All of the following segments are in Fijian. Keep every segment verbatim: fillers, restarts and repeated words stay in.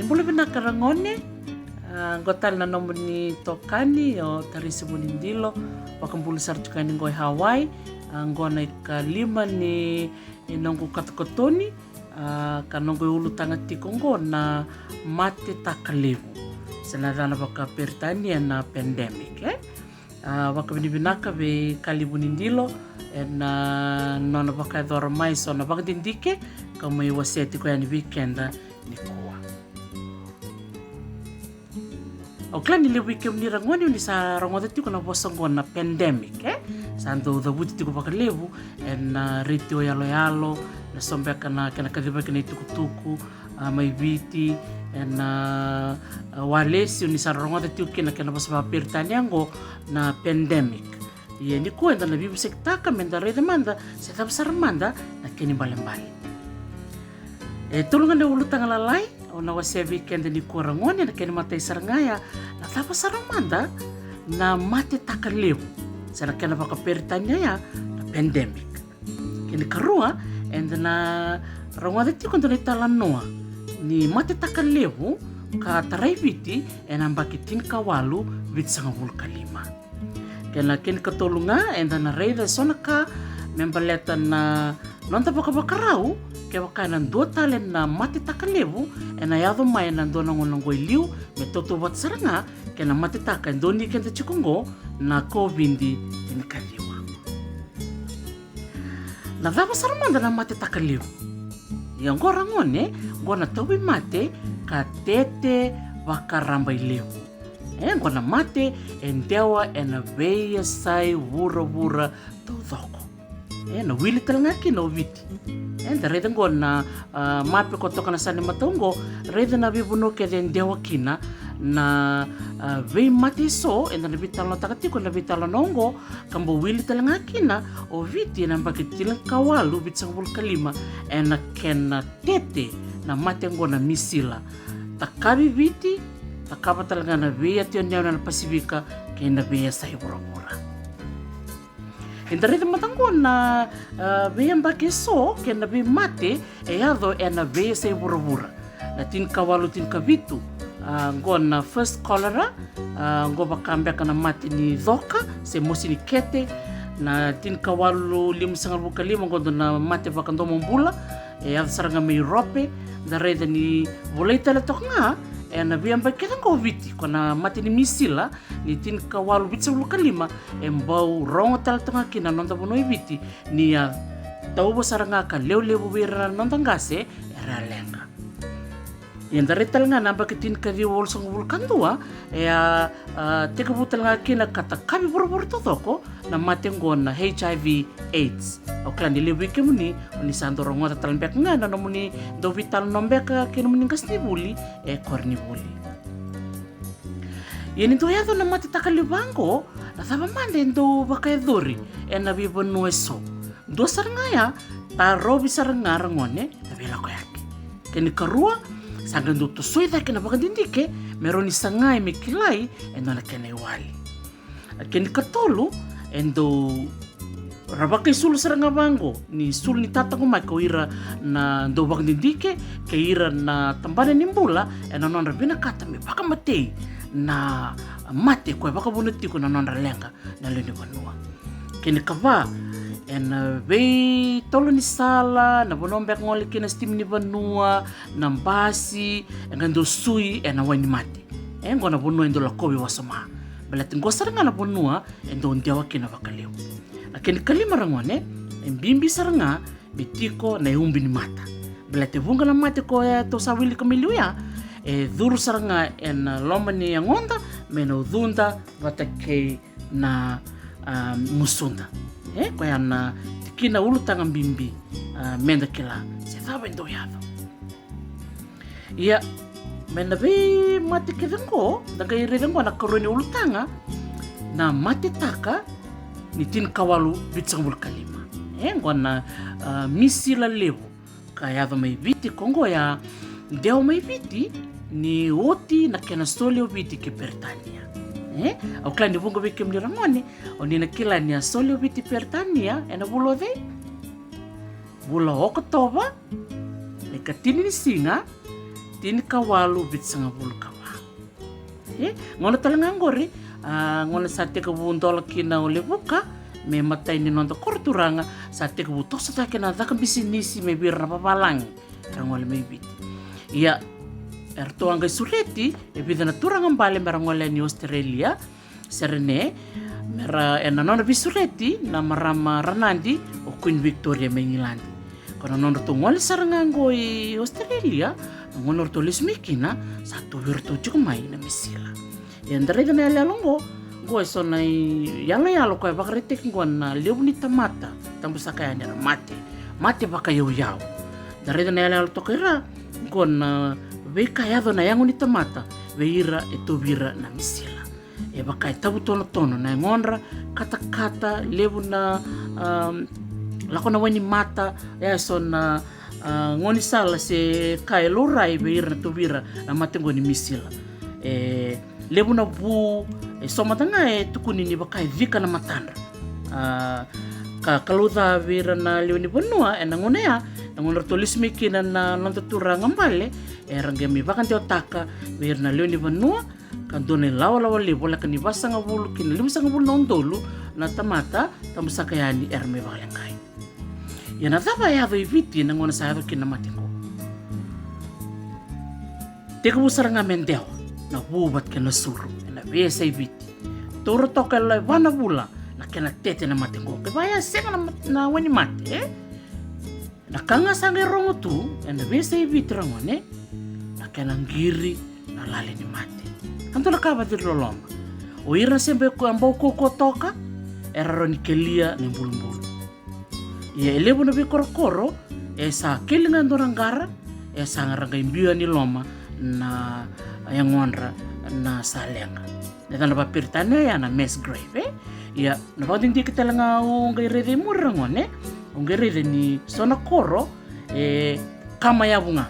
Bula vinaka ragone. A, qo tale na nomuni tokani o Tarisi Vunidilo, vakabula sara tiko yani qo e Hawaii. A, qo na ikalima ni noqu katokatoni. A, ka noqu ulutaga tiko qo na mate takalevu, se na yacana vakaperitania na pandemic, e? A, vakavinavinaka vei Kali Vunidilo ena nona vakayacora mai so na vakadidike ka mai wasea tiko yani vei keda nikua. Au kila ni levu i kemuni ragone o ni sa rogoca tiko na vosa qo na pandemic, e? Sa dau cavuti tiko vakalevu ena retio yaloyalo, na so beka na kena kacivaki na itukutuku, a, mai Viti, ena, a, walesi o ni sa rogoca tiko kina kena vosa vakaperitania qo na pandemic. Ia nikua eda na veivosakitaka meda raica mada se cava sara mada na kena ibalebale. E tolu ga na ulutaga lalai au na wasea vei keda nikua ragone, na kena imatai sara ga ya, na cava sara mada na mate takalevu, se na kena vakaperitania ya na pandemic. Kena ikarua, eda na rogoca tiko e dua na italanoa ni mate takalevu ka tarai Viti ena yabaki tinikawalu vitusagavulu ka lima. Kei na kena ikatolu ga, eda na raica e so na ka me baleta na noda vakavakarau, kevaka ena dua tale na mate takalevu ena yaco mai ena dua na gauna qo e liu, me tautauvata sara ga kei na mate taka e dau ni keda tiko qo na COVID tinikaciwa. Na cava sara mada na mate takalevu? Ia qo ragone, qo na tauvimate ka tete vakarabailevu. E, qo na mate e dewa ena veiyasai vuravura taucoko. E, na wili tale ga kina o Viti. E, da raica qo na, a, mape ko toka na sani matau qo, raica na veivanua kece e dewa kina na, a, veimate eso, eda na veitalanoataka tiko na veitalanoa qo, ka bau wili tale ga kina o Viti ena yabaki tinikawalu vitusagavulu ka lima ena kena tete na mate qo na misila. Takavi Viti, takava tale ga na veiyatu yanuyanu ena Pasifika kei na veiyasai vuravura. Eda raica mada qo na, a, veiyabaki eso kei na veimate e yaco ena veiyasai vuravura. Na tinikawalu tinikavitu, a, qo na first cholera, a, qo vaka beka na mate ni coka se mosi ni kete. Na tinikawalu limasagavulu ka lima qo dua na mate vakadomobula e yaco sara ga mai Europe. Da raica ni volai tale toka ga ena veiyabaki kece qo o Viti ko na mate ni misila ni tinikawalu vitusagavulu ka lima, e bau rogo tale toka ga kina na noda vanua e Viti ni a tauva sara ga ka lewe levu vei ira na noda qase era leqa. Ia da raica tale ga na yabaki tinikaciwa walusagavulu ka dua, e a, a, tekivu tale ga kina ka takavi vuravura taucoko na mate qo na HIV AIDS. Au kila ni levu vei kemuni o ni sa dau rogoca tale beka ga ena nomuni dau veitalanoa beka kei nomuni qasenivuli e koronivuli. Ia ni dau yaco na mate takalevu qo, na cava mada e dau vakayacori ena veivanua eso? Dua sara ga ya, tarovi sara ga ragone na veilakoyaki. Kena ikarua, sa qai dau tosoi cake na vakadidike me rawa ni sagai me kilai e dua na kena iwali. Kena ikatolu, e dau ra vakaisulu sara ga vaqo ni sulu ni tataqomaki o ira na dau vakadidike kei ira na tabana ni bula ena nodra vinakata me vakamatei na mate ko e vakavuna tiko na nodra leqa na lewe ni vanua. Kena ikava, ena veitolo ni sala, na vanua beka gole kina na sitimi ni vanua, na basi, e qai dau sui ena wai ni mate. E qo na vanua e dau lakovi wasoma. Baleta qo sara ga na vanua e dau dewa kina vakalevu. Na kena ikalima ragone, e bibi sara ga me tiko na iubi ni mata. Baleta e vuqa na mate ko e tou sa wilika mai liu ya, e curu sara ga ena loma ni yagoda me na ucuda vata kei na, a, gusuda. E koya na tikina ulutaga bibi, a, meda kila se cava e dau yaco. Ia, mai na veimate kece qo, da qai raica qo na karua ni ulutaga, na matetaka ni tinikawalu vitusagavulu ka lima. E qo na, a, misila levu ka yaco mai Viti, ko qo ya dewa mai Viti ni oti na kena soli o Viti kei Peritania. E, au kila ni vuqa vei kemuni ragone o ni na kila ni a soli o Viti Peritania ena vula o cei? Vula o Okotova, na ikatini ni siga, tinikawalu vitusagavulu ka va. E, gauna tale ga oqori, a, gauna sa tekivu dola kina o Levuka me matai ni noda koro turaga, sa tekivu toso cake na caka bisinisi mai vei ira na vavalagi era gole mai Viti. Ia, eratou a qai sureti e vica na turaga bale mera gole yani Australia, Serene, mera, ena nona veisureti na marama Ranadi, o Queen Victoria mai Igiladi. Ko na nodratou gole sara ga oqo i Australia, na gauna ratou lesu mai kina, sa tu vei iratou tiko mai na misila. Ia da raica na iyaloyalo oqo, oqo e so na iyaloyalo koya e vakaraitaki oqo na levu ni tamata tabusaka yani era mate, mate vakayauyau. Da raica na iyaloyalo toka i ra, oqo na veika e yaco na yago ni tamata vei ira e tauvi ira na misila. E vaka e tavutonotono na yagodra, katakata, levu na, am, lako na wainimata, e so na, a, gaunisala se ka e laurai vei ira na tauvi ira na mate oqo ni misila. E levu na vu, e so mada ga e tukuni ni vaka e cika na matadra. A, ka, ka lauca vei ira na lewe ni vanua ena gauna ya, na gauna ratou lesu mai kina na noda turaga bale, era qai mai vakadewataka vei ira na lewe ni vanua, ka dua na ilawalawa levu, voleka ni vasagavulu ki na limasagavulu na udolu na tamata tabusaka yani era mai vakaleqai. Ia na cava e yaco i Viti na gauna sa yaco kina na mate oqo? Tekivu sara ga me dewa na vu vata kei na suru ena veiyasai Viti. Taura toka e loma e va na vula na kena tete na mate oqo. Kevaka e sega na mat-, na wainimate, e? Na ka ga sa qai rogo tu ena veiyasai Viti, ragone, na kena qiri na lali ni mate. A dua na ka vakaciriloloma. O ira na sega ni bau kaukauwa toka, era rawa ni kelia na ibulubulu. Ia e levu na veikorokoro e sa keli ga e dua na qara, e sa ra qai biu yani i loma na yagodra na sa leqa. Na yacana vakaperitania ya na mass grave, e? Ia na vakadidike tale ga au qai raica i muri, ragone, au qai raica ni so na koro e kama yavu ga.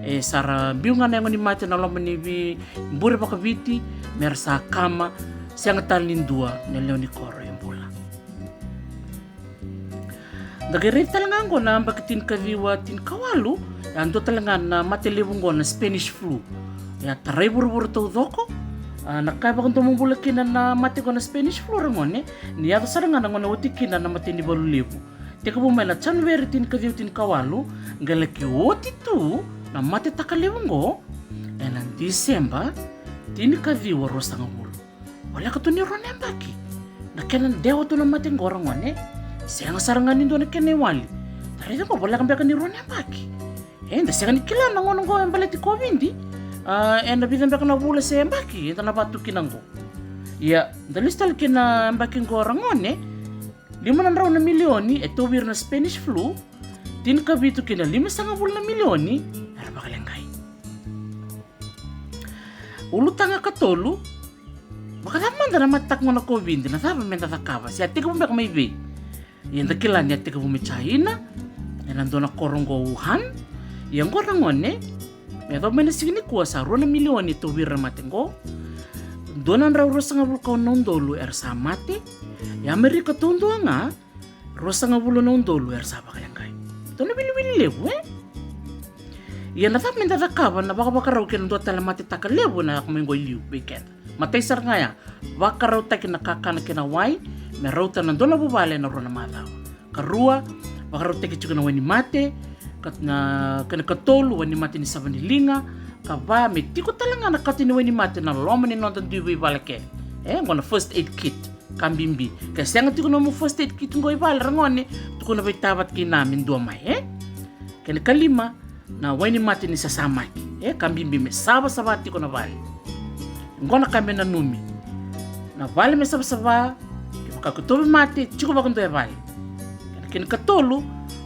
E sa ra biu ga na yago ni mate na loma ni veibure vakaviti, mera sa kama, sega tale ni dua na lewe ni koro e bula. Da qai raica tale ga oqo na yabaki tinikaciwa tinikawalu, e a dua tale ga na mate levu oqo na Spanish flu. E a tarai vuravura taucoko. A, na ka e vakadomobula kina na mate oqo na Spanish flu, ragone, ni yaco sara ga na gauna oti kina na matanivalu levu. Tekivu mai na January tinikaciwa tinikawalu, qai laki oti tu na matetaka levu oqo ena December tinikaciwa ruasagavulu. Voleka tu ni rua na yabaki na kena dewa tu na mate oqo, ragone. Sega sara ga ni dua na kena iwali. Da raica oqo, voleka beka ni rua na yabaki. E, da sega ni kila na gauna oqo e baleti COVID, a, ena vica beka na vula se yabaki eda na va tu kina oqo. Ia, da lesu tale ki na yabaki oqo, ragone, lima na drau na milioni e tauvi ira na Spanish flu, tinikavitu ki na limasagavulu na milioni era vakaleqai. Ulutaga ka tolu, vakacava mada na matetaka oqo na COVID, na cava meda cakava, se a tekivu beka mai vei? Ia da kila ni a tekivu mai China, ena dua na koro oqo Wuhan. Ia oqo, ragone, me yacova mai na siga nikua sa rua na milioni e tauvi ira na mate oqo. Dua na drau ruasagavulu ka ono na udolu era sa mate. Ia Amerika taudua ga, ruasagavulu na udolu era sa vakaleqai. Dua na wiliwili levu, e? Ia na cava meda cakava na vakavakarau kei na dua tale matetaka levu na lako mai oqo i liu vei keda? Matai sara ga ya, vakarautaki na kakana kei na wai me rauta na dua na vuvale ena rua na macawa. Karua, vakarautaki tiko na wainimate, ka, na, kena katolu, wainimate ni sava ni liga. Kava, me tiko tale ga na kati ni wainimate na loma ni noda dui veivaleke. E, oqo na first aid kit, ka bibi. Ke sega tiko nomu first aid kit oqo i vale, ragone, tukuna vei ta vata kei na me dua mai, e? Kena kalima, na wainimate ni sasamaki, e, ka bibi me savasava tiko na vale. Oqo na ka me nanumi. Na vale me savasava, kevaka ko tauvi mate, tiko vakadua e vale. Kena, kena katolu,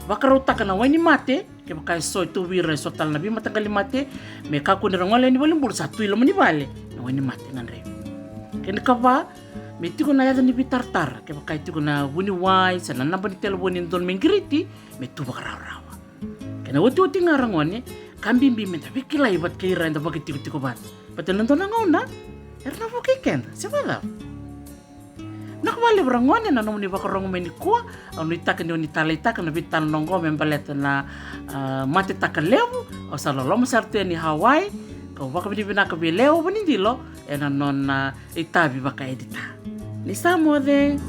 vakarautaka na wainimate, kevaka e so e tauvi ira e so tale na veimataqali mate, me kakua ni ra gole yani valenibula sa tu i loma ni vale na wainimate gadrevi. Kena kava, me tiko na yaca ni veitaratara, kevaka e tiko na vuniwai se na naba ni telefoni e dodonu me qiriti, me tu vakarawarawa. Kena otioti ga, ragone, ka bibi meda veikilai vata kei ira eda vakaitikotiko vata. Baleta na dua na gauna era na vukei keda, se vakacava? Na Ka vakalevu ragone na nomuni vakarogo mai nikua. Au nuitaka ni o ni taleitaka na veitalanoa oqo me baleta na, ah, matetaka levu. Au sa loloma sara tu yani Hawaii. Kau vakavinavinaka vei Leo Vunidilo ena nona, ah, itavi vakaedita. Ni sa moce.